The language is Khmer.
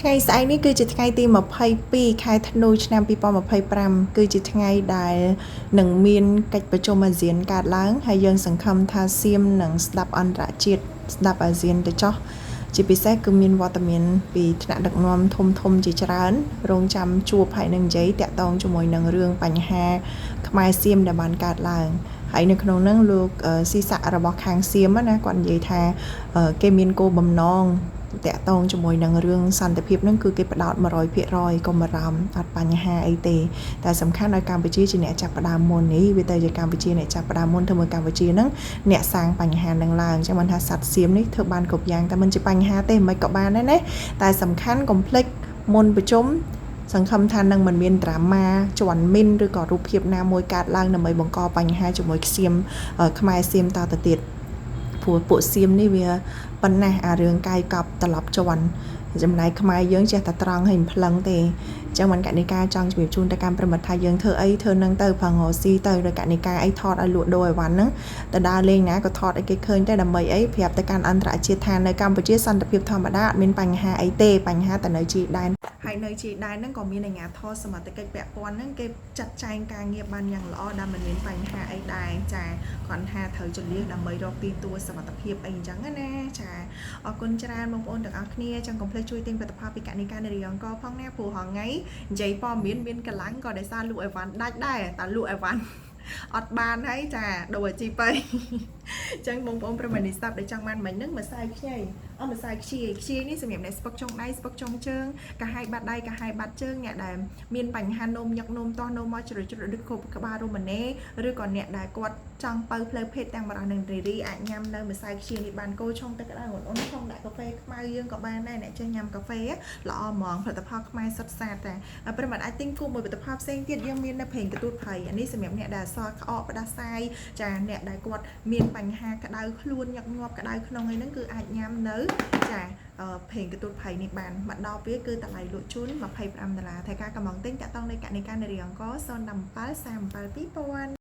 ថ្ងៃស្អែកនេះគឺជាថ្ងៃទី22ខែធ្នូឆ្នាំ2025គឺជាថ្ងៃដែលនឹងមានកិច្ចប្រជុំអាស៊ានកើតឡើងហើយយើងសង្ឃឹមថាសៀមនឹងស្ដាប់អន្តរជាតិស្ដាប់អាស៊ានទៅចោះជាពិសេសគឺមានវត្តមានពីថ្នាក់ដឹកនាំធំធំជាច្រើនរងចាំជួបហើយនឹងនិយាយតាក់ទងជាមួយនឹងរឿងបញ្ហាខ្មែរសៀមដែលបានកើតឡើងហើយនៅក្នុងហ្នឹងលោកស៊ីស័ករបស់ខាងសៀមណាគាត់និយាយថាគេមានគោលបំណងតាក់ទងជាមួយនឹងរឿងសន្តិភាពហ្នឹងគឺគេផ្ដោត100%កុំបារម្ភអត់បញ្ហាអីទេតែសំខាន់ឲ្យកម្ពុជាជាអ្នកចាប់ផ្ដើមមុននេះវាទៅជាកម្ពុជាអ្នកចាប់ផ្ដើមមុនធ្វើមកកម្ពុជាហ្នឹងអ្នកសាងបញ្ហានឹងឡើងអញ្ចឹងមិនថាសត្វសៀមនេះធ្វើបានគ្រប់យ៉ាងតែមិនជាបញ្ហាទេមិនក៏បានដែរណាតែសំខាន់កុំភ្លេចមុនប្រជុំសង្ឃឹមថានឹងមិនមានដ្រាម៉ាជន់មីនឬក៏រូបភាពណាមួយកើតឡើងដើម្បីបង្កបញ្ហាជាមួយសៀមខ្មែរសៀមតទៅទៀតព្រោះពួកសៀមនេះវាប៉ុណ្ណេះអារឿងកាយកប់ត្រឡប់ជន់ចំណែកខ្មែរយើងចេះតែត្រង់ហើយមិនផ្លឹងទេអញ្ចឹងមិនកនិកាចង់ជំរាបជូនទៅកាន់ប្រិមិត្តថាយើងធ្វើអីធ្វើនឹងទៅប្រងរស៊ីទៅដោយកនិកាអីថតឲ្យលក់ដូរអីវ៉ាន់ហ្នឹងទៅដើរលេងណាក៏ថតឲ្យគេឃើញទៅដើម្បីអីប្រាប់ទៅកាន់អន្តរជាតិថានៅកម្ពុជាសន្តិភាពធម្មតាអត់មានបញ្ហាអីទេបញ្ហាតែនៅជាដែនហើយនៅជាដែនហ្នឹងក៏មានអាជ្ញាធរសមត្ថកិច្ចពាក់ព័ន្ធហ្នឹងគេចាត់ចែងការងារបានយ៉ាងល្អដែលមិនមានបញ្ហាអីដែរចាគ្រាន់ថាត្រូវជលៀសដើម្បីរកទីទួលសមត្ថភាពអីអញ្ចឹងណាចាអរគុណច្រើនបងប្អូនទាំងអស់គ្នាចឹងកុំភ្លេចជួយទិញផលិតផលពីកនិកានារីអង្គផងណាព្រោះហងៃនិយាយព័ត៌មានមានកម្លាំងក៏ដោយសារលក់អីវ៉ាន់ដាច់ដែរតែលក់អីវ៉ាន់អត់បានហើយចាដូរអាជីពទៅអញ្ចឹងបងប្អូនប្រិមត្តនេះស្ដាប់ដែលចង់បានមិញហ្នឹងម្សៅខ្ញីអម្សៅខ្ជាយខ្ជាយនេះសម្រាប់អ្នកស្ពឹកចុងដៃស្ពឹកចុងជើងកាហាយបាត់ដៃកាហាយបាត់ជើងអ្នកដែលមានបញ្ហានោមញឹកនោមតោះនោមមកជ្រុលជ្រុលឬគ្រប់ក្បាលរមណេឬក៏អ្នកដែលគាត់ចង់បើផ្លូវភេទទាំងបរោះនិងរីរីអាចញ៉ាំនៅម្សៅខ្ជាយនេះបានកូរឆុងទឹកក្តៅអ៊ុនៗឆុងដាក់កាហ្វេខ្មៅយើងក៏បានដែរអ្នកចេះញ៉ាំកាហ្វេល្អហ្មងផលិតផលខ្មែរសុទ្ធសាធតែប្រិមត្តអាចទិញគូមួយផលិតផលផ្សេងទៀតយើងមាននៅប្រេងកទូតព្រៃអានេះសម្រាប់អ្នកដែលអសរក្អកផ្ដាសាយចាអ្នកដែលគាត់មានបញ្ហាក្តៅខ្លួនញឹកញាប់ក្តៅក្នុងអីហ្នឹងគឺអាចញ៉ាំនៅចាប្រេងកទូតព្រៃនេះបានមកដល់វាគឺតម្លៃលក់ជូន25ដុល្លារតែការកំងទិញតាក់ទងនៃកនិកានារីអង្គ017 37 2000។